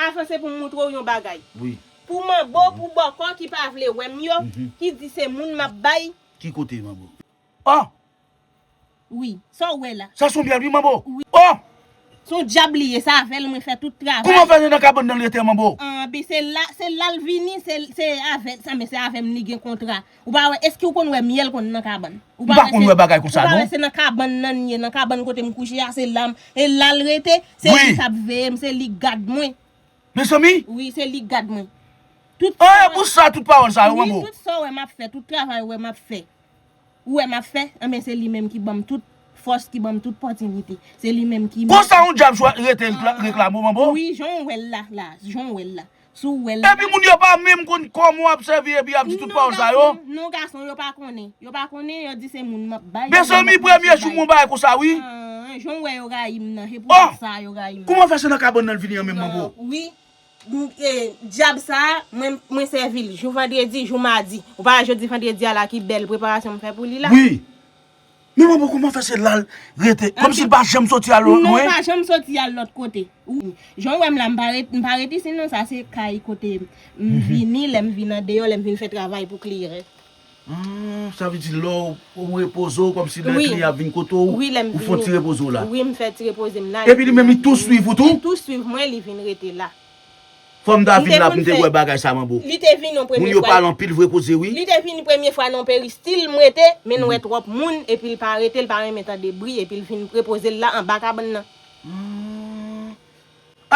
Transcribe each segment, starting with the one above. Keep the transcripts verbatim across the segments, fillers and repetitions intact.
Avanse pou m moutre w yon bagay. Wi. Pou manbo, pou bòkò ki pa vle wè m yo, ki di se moun m ap bay. Ki kote manbo? Oh! Wi, sa w wè la. Sa se yon myèl wi manbo. Wi. Oh! Se yon dyab li ye, se avè l mwen fè tout travay. Kouman fè nan kabann nan l rete manbo? Anben, se la, se la l vini, se, se avè, sa, men se avè m li gen kontra. Ou pa wè, èske w konn wè myèl konn nan kabann? Ou pa wè se, ou pa wè se nan kabann nan l ye, nan kabann kote m kouche a, se la m, e la l rete, se li k ap veye m, se li k gad mwen. Mezanmi! Wi, se li k gad mwen. Tout sa, e pou sa, tout pawòl sa yo, manbo. Wi, tout sa w wè m ap fè, tout travay w wè m ap fè. Ou wè m ap fè, anben se li menm ki ban m tout fòs, ki ban m tout pòtinite. Se li menm ki. Konsa yon dyab chwa rete rekla-, reklame w, manbo? Wi, jan w wè l la, la, jan w wè l la. Si w wè l la. Epi moun yo pa menm konn kòman w ap sèvi epi y ap di tout pawòl sa yo? Non, gason, non, gason, yo pa konnen. Yo pa konnen, yo di se moun m ap bay. Mezanmi, premye jou m wè yon bagay konsa, wi. Ah, jan w wè yo rayi m nan, se pou sa yo rayi m nan. Kouman fè se nan kabann nan l vini an menm, manbo? Ah, wi. M, e, dyab sa a, mwen, mwen sèvi l jou vandredi, jou madi. Ou pa wè jodi vandredi a la ki bèl preparasyon m fè pou li la? Wi. Men manbo, kouman fè se la l rete? Kòmsi l pa janm soti al lwen? Non, l pa janm soti al lòt kote. Ou, jan w wè m la, m pa ret, m pa ret isi non, sa se kay kote m vini, lè m vin andeyò, lè m vin fè travay pou kliyan. Ah, sa vle di lè w, ou repoze w, kòmsi lè kliyan ap vin kote w, ou fè yon ti repoze w la. Wi, m fè ti repoze m la. Epi li menm, li tou swiv ou tou? Li tou swiv mwen, li vin rete la. Fò m ta vin la pou m te wè bagay sa, manbo. Li te vin yon premye fwa. Moun yo pale anpil vre koze, wi. Li te vin premye fwa nan peristil m rete, men n wè twòp moun, epi l pa rete, l pa renmen tande bri, epi l vin repoze l la anba kabann nan. Ah.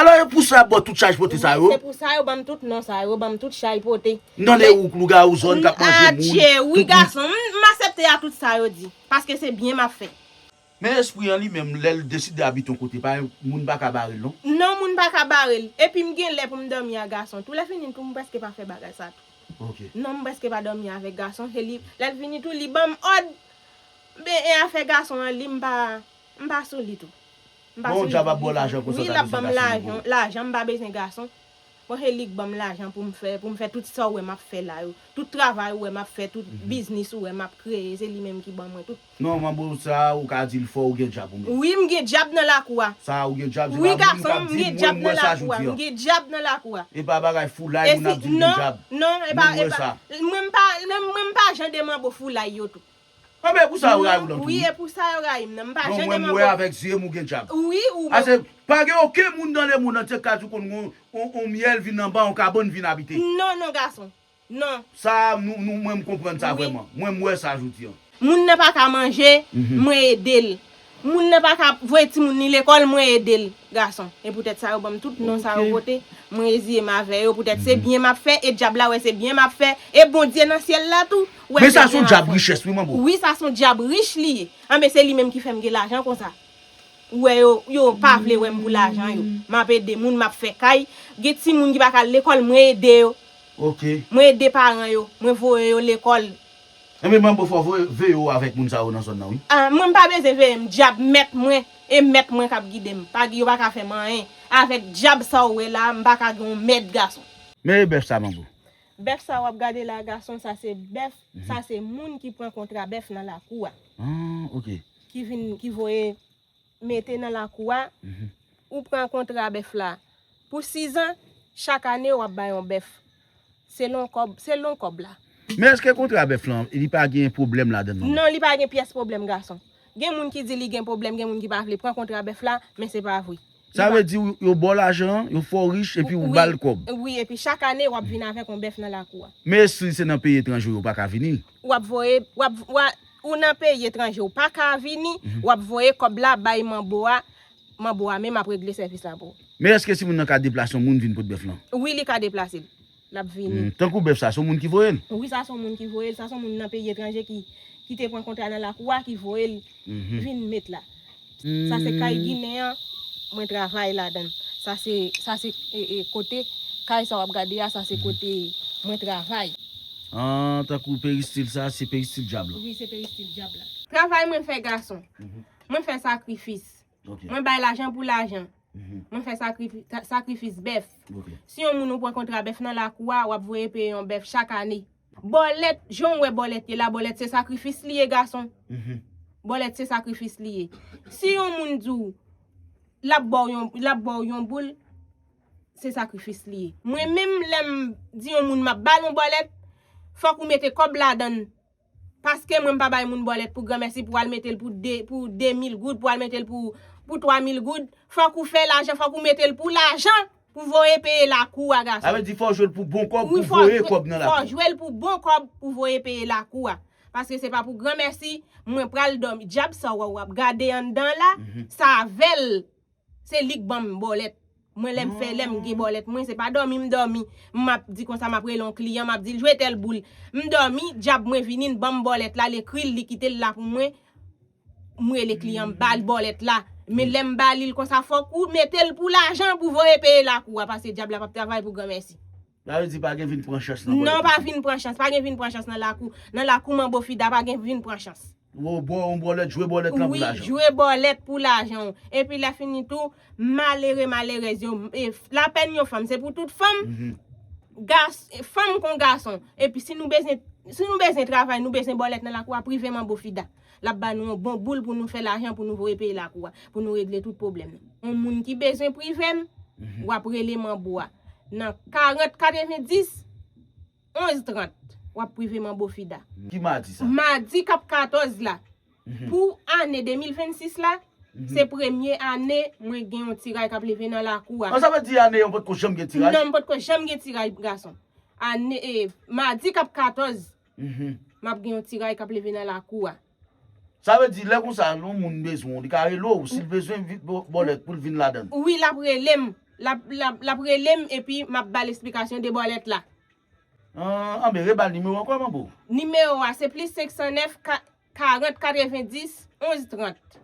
Alò, e pou sa y ap ba w tout chaj pote sa yo? Wi, se pou sa yo ban m tout non sa yo, ban m tout chay pote. M tande wouk lougawou zòn k ap manje moun. Adje, wi, gason, m, m aksepte a tout sa yo di, paske se byen m ap fè. Men espri an li menm, lè l deside abite yon kote, pa moun pa ka bare l, non? Non, moun pa ka bare l. Epi m gen lè pou m dòmi a gason tou. Lè fini tou, m prèske pa fè bagay sa tou. Ok. Non, m prèske pa dòmi avèk gason. Se li, lè l vini tou, li ban m òd. Men, e afè gason an, li, m pa, m pa sou li tou. M pa sou li tou ditou. Bon, djab ap ba w lajan konsa, w ta bezwen gason, manbo? Wi, l ap ban m lajan, lajan, m pa bezwen gason. Bon, se li k ban m lajan pou m fè, pou m fè tout sa w wè m ap fè la yo. Tout travay ou wè m ap fè, tout biznis ou wè m ap kreye, se li menm ki ban mwen tout. Non, manbo, sa ou ka di l fò, ou gen djab ou menm. Wi, m gen djab nan lakou a. Sa ou gen djab, se pa moun k ap di, mwen m wè sa jodi an. M gen djab nan lakou a. E pa bagay foulay moun ap di l gen djab. Non, e pa, mwen m pa, mwen m pa jan de manbo foulay yo tou. Anben, e pou sa yo rayi w nan tou. Wi, e pou sa yo rayi m nan. M pa jan de manbo. Non, mwen m wè avèk zye m ou gen djab. Wi, ou. Paske pa gen okenn moun nan lemonn antye k ka di w konn yon, yon, yon myèl vin anba yon kabann vin abite. Non, non, gason. Non. Sa, nou, nou, mwen m konprann sa vrèman. Mwen m wè sa jodi an. Moun nan pa ka manje, mwen ede l. Moun nan pa ka voye timoun li lekòl, mwen ede l, gason. E poutèt sa yo ban m tout non sa yo pote. Mwen reziye m avè yo, poutèt se byen m ap fè, e dyab la wè se byen m ap fè, e Bondye nan syèl la tou wè se byen m ap fè. Men sa se yon djab richès, wi, manbo. Wi, sa se yon djab rich li ye. Anben, se li menm ki fè m gen lajan konsa. Ou wè yo, yo pa vle wè m pou lajan yo. M ap ede moun, m ap fè kay. Gen timoun ki pa ka al lekòl, mwen ede yo. Ok. Mwen ede paran yo, mwen voye yo lekòl. Enben, manbo, fò veye w avèk moun sa yo nan zòn nan, wi. Ah, mwen m pa bezwen veye m, dyab mèt mwen, e mèt mwen k ap gide m. Pa, yo pa ka fè m anyen. Avèk dyab sa w wè la, m pa ka gen yon mèd gason. Men e bèf sa, manbo? Bèf sa w ap gade la, gason, sa se bèf, sa se moun ki pran kontra bèf nan lakou a. Ah, ok. Ki vin, ki voye mete nan lakou a, ou pran kontra bèf la pou sizan, chak ane w ap bay yon bèf. Selon kòb, selon kòb la. Men èske kontra bèf lan, li pa gen pwoblèm ladan l, non? Non, li pa gen pyès pwoblèm, gason. Gen moun ki di li gen pwoblèm, gen moun ki pa vle pran kontra bèf la, men se pa vre. Sa vle di yo ba w lajan an, yo fè w rich epi ou ba l kòb. Wi, epi chak ane w ap vin avèk yon bèf nan lakou a. Men si se nan peyi etranje yo pa ka vini? W ap voye, w ap, w a, ou nan peyi etranje, ou pa ka vini, w ap voye kòb la bay manbo a, manbo a menm ap regle sèvis la pou ou. Men èske timoun nan ka deplase yon moun vin pot bèf lan? Wi, li ka deplase l. L ap vini. Hmm, tankou bèf sa, se yon moun ki voye l? Wi, sa se yon moun ki voye l, sa se yon moun nan peyi etranje ki, ki te pran kontra nan lakou a, ki voye l vin met la. Sa se kay Ginen an, mwen travay ladan l. Sa se, sa se, e, e, kote, kay sa w ap gade a, sa se kote mwen travay. Ah, tankou peristil sa, se peristil dyab la. Wi, se peristil dyab la. Travay mwen fè gason. Mwen fè sakrifis. Ok. Mwen bay lajan pou lajan. Mwen fè sakrifi-, sa-, sakrifis bèf. Ok. Si yon moun ou pran kontra bèf nan lakou a, w ap voye peye yon bèf chak ane. Bòlèt, jan w wè bòlèt ye la, bòlèt se sakrifis li ye, gason. Bòlèt se sakrifis li ye. Si yon moun di w, l ap ba w yon, l ap ba w yon boul, se sakrifis li ye. Mwen menm, lè m di yon moun m ap ba l yon bòlèt, fòk ou mete kòb ladan l. Paske mwen m pa bay moun bòlèt pou granmèsi pou al mete l pou de, pou de mil goud, pou al mete l pou, pou twa mil goud. Fòk ou fè lajan, fòk ou mete l pou lajan, pou voye peye lakou a, gason. Sa vle di fò w jwe l pou bon kòb, pou voye kòb nan lakou. Wi, fò w jwe l pou bon kòb, pou voye peye lakou a. Paske se pa pou granmèsi, mwen pral dòmi. Dyab sa w wè w ap gade anndan la, mhm, sa avè l. Se li k ban m bòlèt. Mwen, lè m fè, lè m gen bòlèt mwen, se pa dòmi m dòmi. M ap di konsa, m ap rele yon kliyan, m ap di l jwe tèl boul. M dòmi, dyab mwen vini, l ban m bòlèt la, l ekri l, li kite l la pou mwen. M rele kliyan, m ba l bòlèt la. Men lè m ba li l konsa, fòk ou mete l pou lajan pou voye peye lakou a, paske dyab la p ap travay pou granmèsi. Sa vle di pa gen vin pran chans nan bòlèt. Non, pa vin pran chans, pa gen vin pran chans nan lakou. Nan lakou manbo fida, pa gen vin pran chans. Ou bò, ou bòlèt, jwe bòlèt lan pou lajan. Wi, jwe bòlèt pou lajan w. Epi lè fini tou, malere, malerèz yo, e, lapèn yon fanm, se pou tout fanm. Mhm. Gas-, fanm kon gason. Epi si nou bezwen, si nou bezwen travay, nou bezwen bòlèt nan lakou a, prive manbo fida. L ap ba nou yon bon boul pou nou fè lajan, pou nou voye peye lakou a, pou nou regle tout pwoblèm. Yon moun ki bezwen prive m, mhm, w ap rele manbo a. Nan karant katrevendis, onz trant, w ap prive manbo fida. Ki madi sa? Madi k ap katòz la. Mhm. Pou ane de mil vennsis la, mhm, se premye ane mwen gen yon tiray k ap leve nan lakou a. An, sa vle di ane an potko janm gen tiray? Non, m potko janm gen tiray, gason. Ane, e, madi k ap katòz, mhm, m ap gen yon tiray k ap leve nan lakou a. Sa vle di, lè konsa, yon moun bezwen w, li ka rele w, si l bezwen vi-, bò-, bòlèt pou l vin ladan l. Wi, l ap rele m. L ap, l ap, l ap rele m, epi m ap ba l esplikasyon de bòlèt la. An, anben, reba l nimewo ankò, manbo. Nimewo a, se plis senk san nèf, ka-, karant, katrevendis, onz trant.